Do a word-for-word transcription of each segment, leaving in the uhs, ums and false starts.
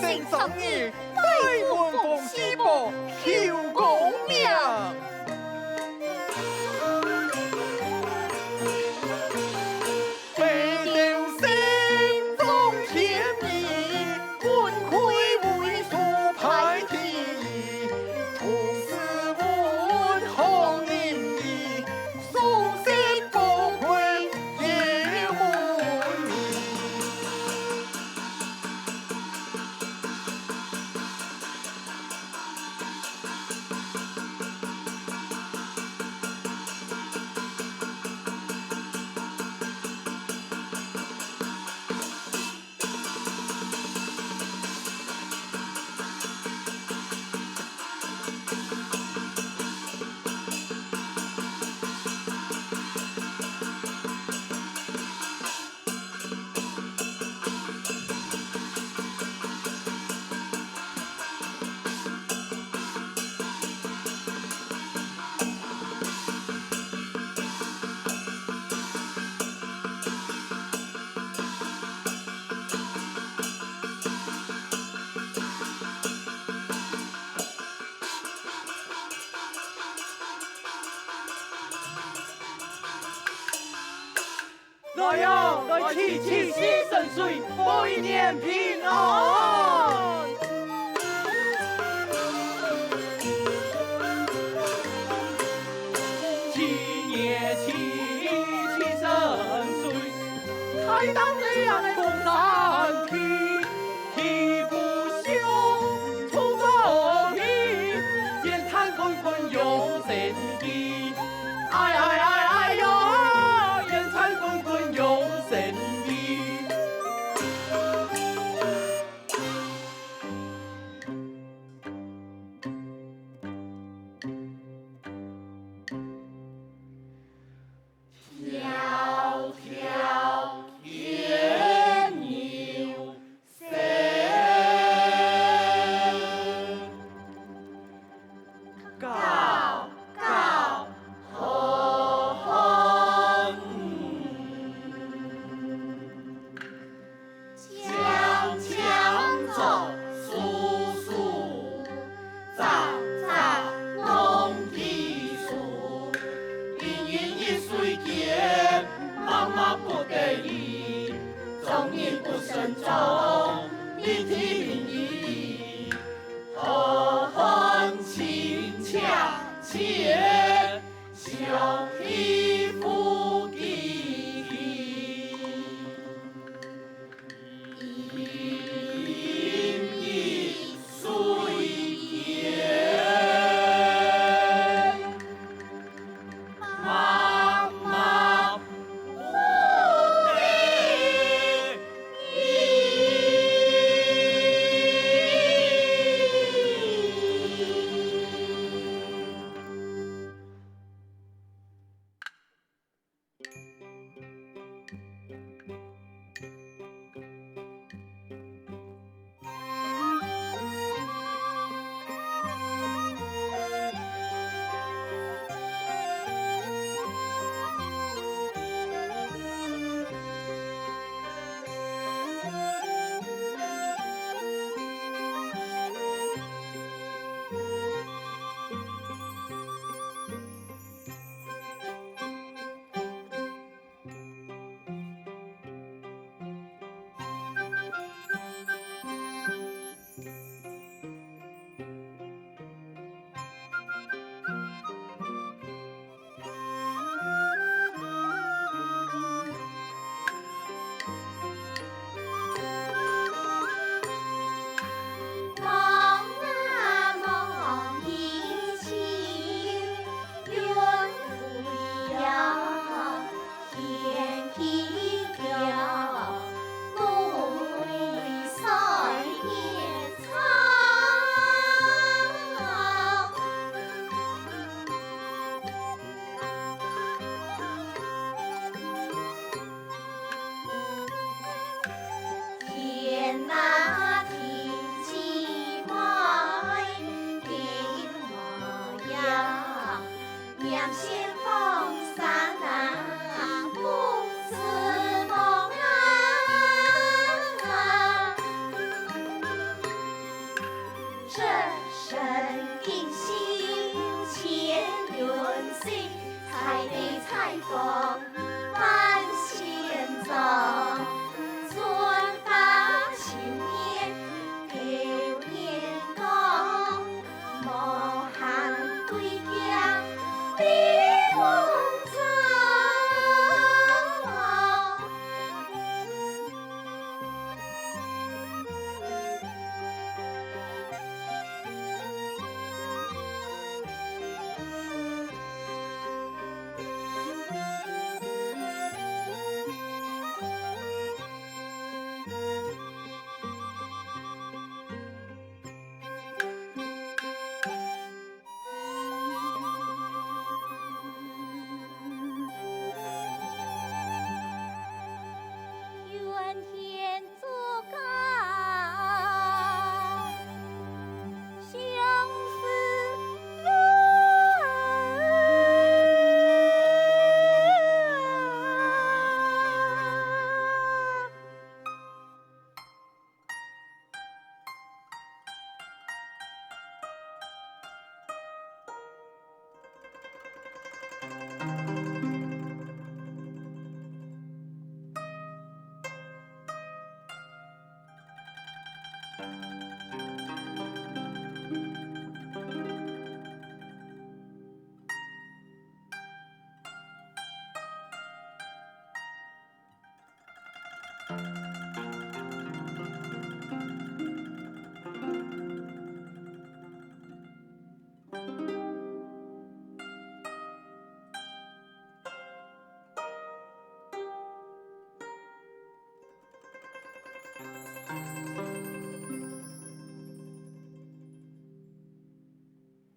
新生日，百門紅喜報，求功名。北斗星中天明，分開位數排第二，同時分好人意，送色高貴有門面。 來哦，來祈，祈四神水，保一年平安。 迢迢牽牛聲，高高好漢女。 青青竹疏疏，雜雜弄枝樹。一人一水間，默默不得已。眾人不勝裝，一體名醫。好漢親且切，相替扶繼。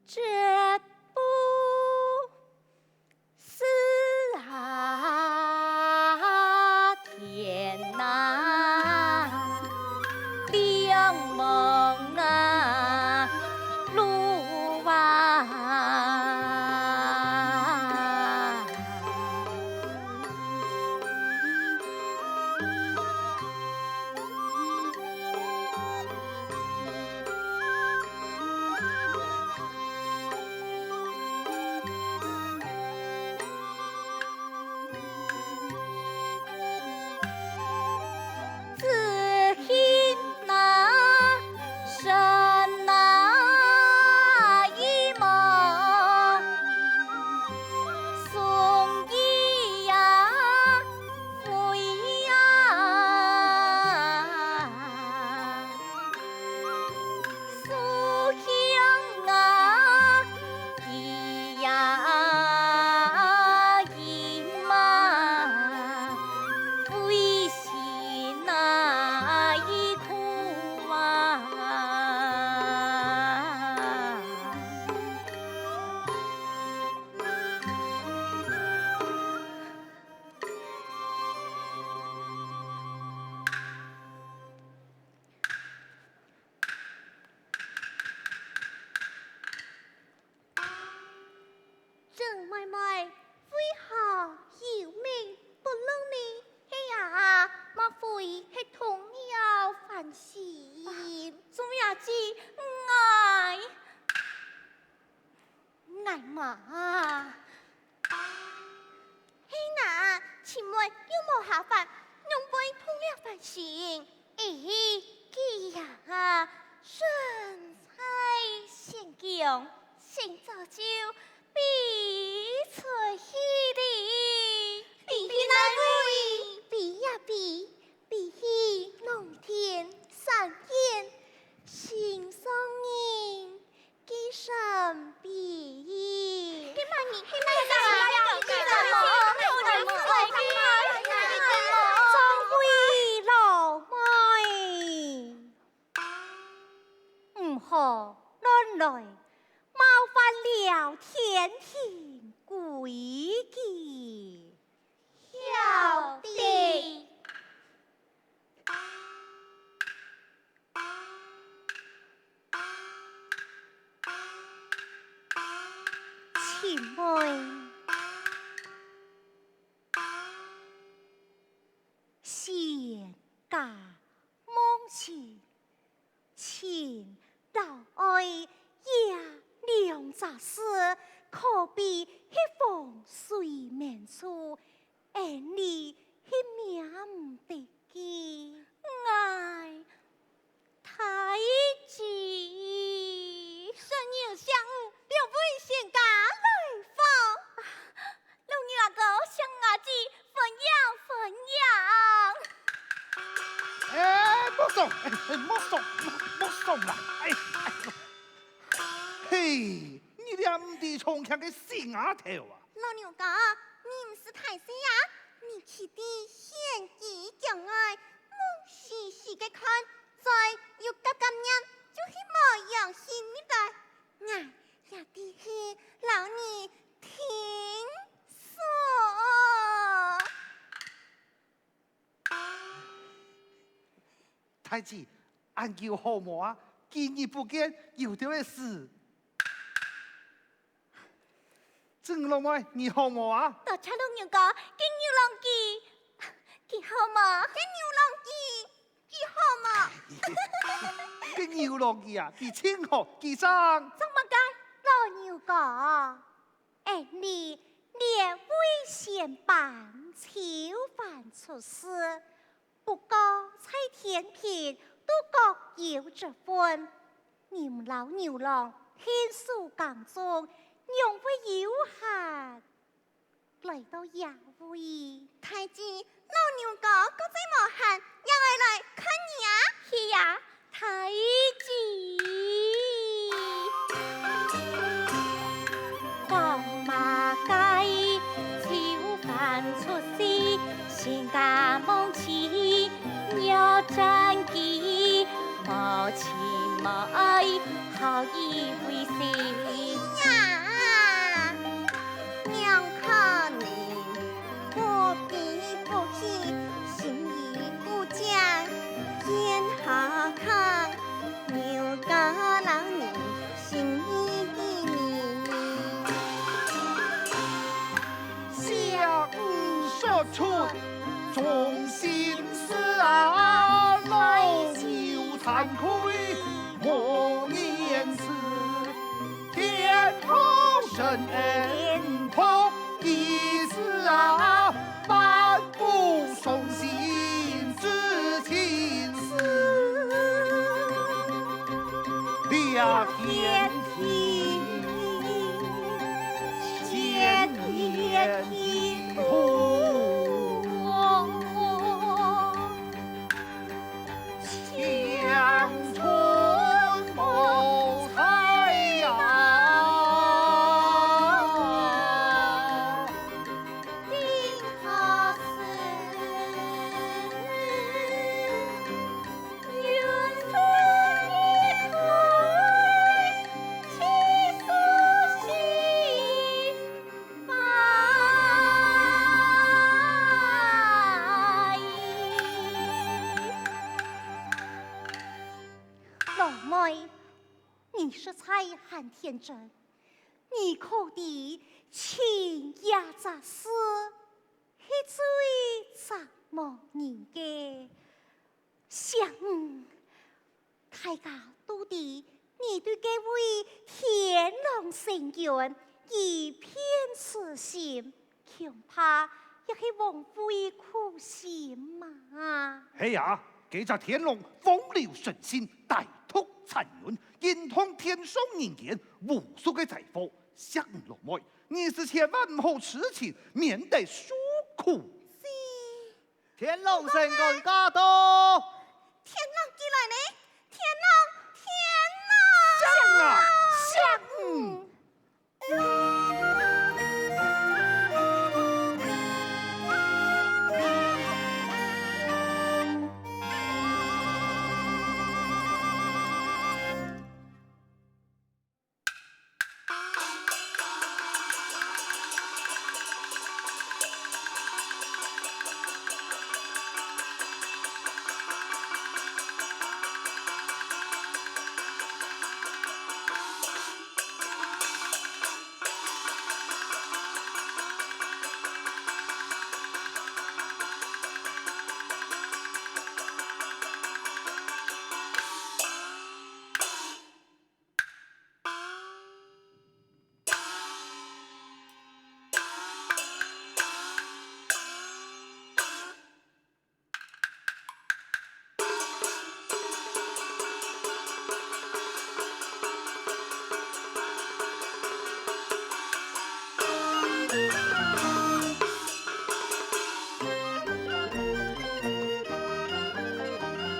这不是啊，天哪，两茫啊，路啊。只恨那 山那一望，松叶呀，飞呀，树香啊， 枝呀叶嘛，飞行啊，一哭啊。 鄭妹妹，為何愁眉不露呢？係啊，莫非係動了凡心？啊，眾阿姊，𠊎，𠊎嘛。係哪，尋妹又無下凡，仰會動了凡心？ 咦，佢呀，身在仙境，心早就飛出去哩。飛去哪位？飛呀飛，飛去龍天、山間、心上人 佢身邊。佢嘛，佢嘛，佢嘛，佢嘛，張惠老妹，毋好亂來，冒犯了天庭規矩。曉得。 尋妹，仙家夢情，情摎愛這兩隻字，可比一方水面處，恩俚係免毋得个。𠊎 大姊。順紆相與，兩位仙家來訪。老牛阿哥、小牛阿姊，歡迎，歡迎。哎，莫送，哎，哎，莫送，莫，莫送啦！哎，哎，嘿，你這毋知重慶个死丫頭啊！老牛哥，你毋使大細啊，你企在玄機牆外，目死死个看， 嘴又合合唸，就係無用心一擺。𠊎也知係摎你定數。大姊，恁久好無啊？幾日不見，有兜仔事。 鄭老妹，你好無啊？多謝老牛哥，敬牛郎佢，佢好無？敬牛郎佢，佢好無？敬牛郎佢啊，佢盡好，佢正。正麼个？老牛哥，恩俚列位仙班就翻出世，不過在天庭都各有有這份，你毋摎牛郎牽手耕種，仰會有閒來到這位？大姊，老牛哥，閣再無閒，也愛來看你啊！係啊，大姊。講麼个？就翻出世，身家忘記， 若戰機，無情無愛，好一回事。哎呀，仰看你不悲不喜，心意不堅，天下康，牛家老你 心意意你。想你说出中心事啊，老牛惭愧莫言辞，天高人恩痛，一时啊，半 不忠心之情事，两天地，千年地土，乡村无彩呀。 老妹，你實在還天真。 你可知，親這隻字係最折磨人个。想你，大家都知你對該位天郎星君一片痴心，恐怕也係枉費苦心嘛。係啊，該隻天郎風流神仙，歹毒殘忍， 應當天上人間無數个災禍，惜你老妹，你斯千萬毋好痴情，免得受苦。是。天郎星官駕到！天郎幾來呢？天郎，天郎！惜啊，惜！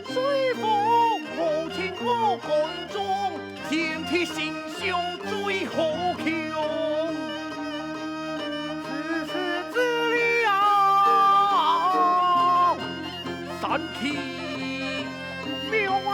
随风无情无观中，天地心 胸最好穷。自此之了，三体命啊！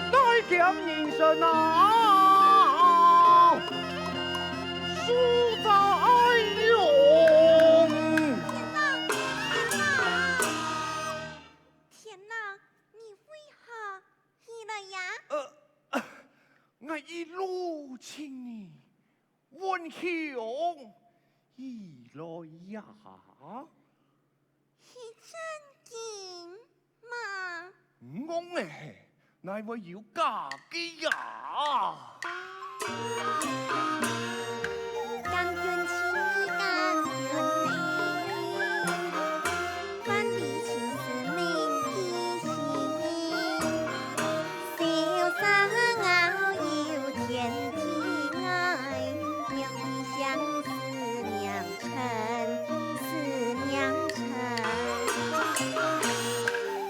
乃见人生啊，书在用。天哪，你为何而来呀？呃， 𠊎一路尋你，聞香起來呀！係正經嗎？戇个，哪會有假个呀？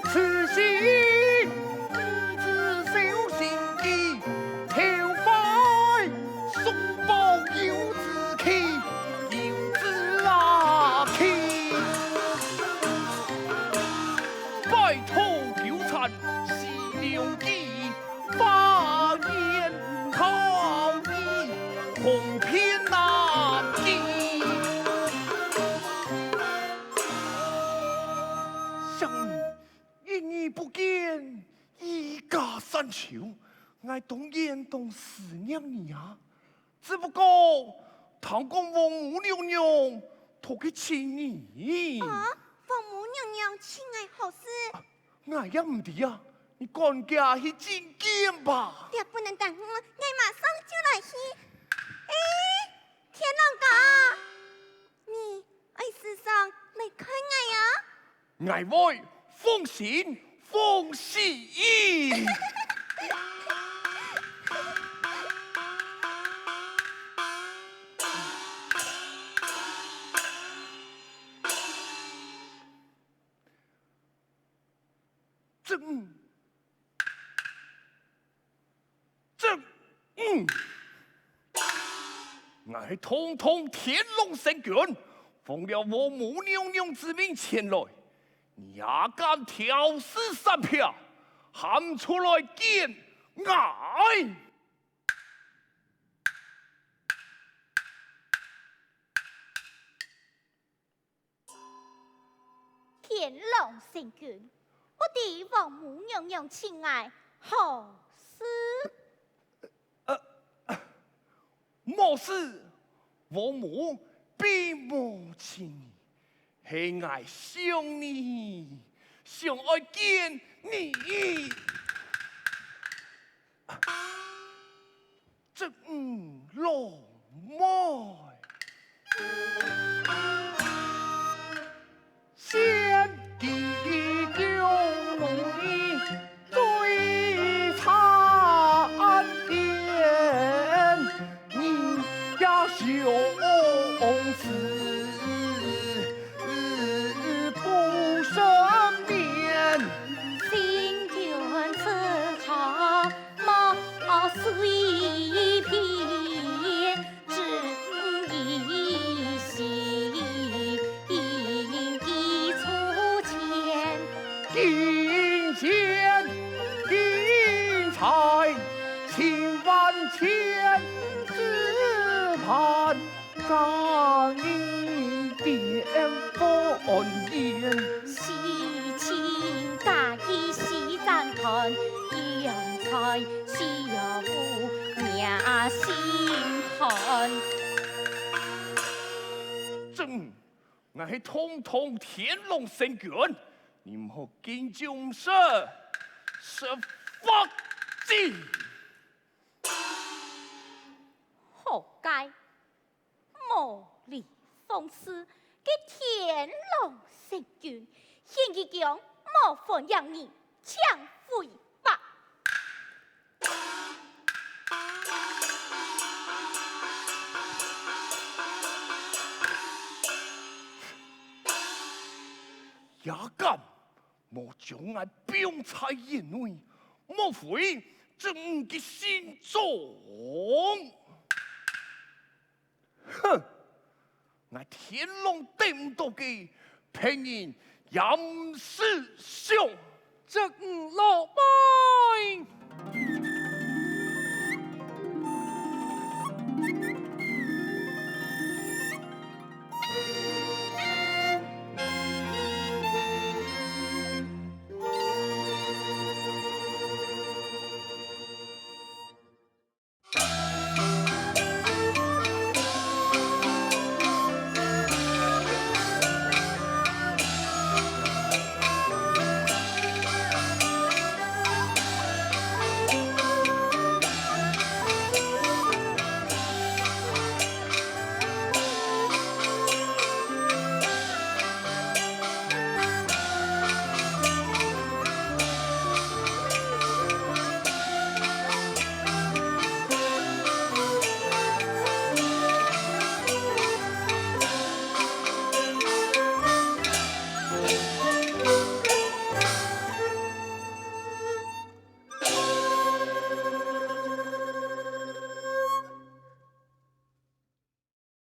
此信寄自小心机，投怀送抱有志气，有志啊气。拜托纠缠西凉记， 花言巧语，哄骗男儿。想你一日不見，一家散愁，𠊎當然當思念你啊！只不過，聽講王母娘娘討佢尋你。啊，王母娘娘尋𠊎何事？ 𠊎也毋知啊，你趕遽去覲見吧。這不能耽誤，𠊎馬上就來去。哎，天狼哥，你愛時常來看𠊎啊？𠊎會，放心，放心。 正，正，嗯，𠊎堂堂天狼星君，奉了王母娘娘之命前來，你也敢挑事耍撇，還出來見𠊎！ 天狼星君，不知王母娘娘尋𠊎何事？呃，無事，王母並無尋你，係𠊎想你，想愛見你。 正，嗯，老妹。先帝降你最参见，你也相思不胜眠。心愿此刻 莫随便，只一心寄出前。金钱银财千万千，只盼 家人便欢颜。喜庆嫁衣喜赞叹，英才喜福也心寒。正，𠊎係堂堂天狼星君，你毋好敬酒毋食，食罰酒。活該！ 無禮放肆个天狼星君，現佢講無歡迎你，請回吧。 也敢無將𠊎放在眼內，莫非正你个心中？哼！𠊎天狼得毋到个，別人也毋使想。正老妹！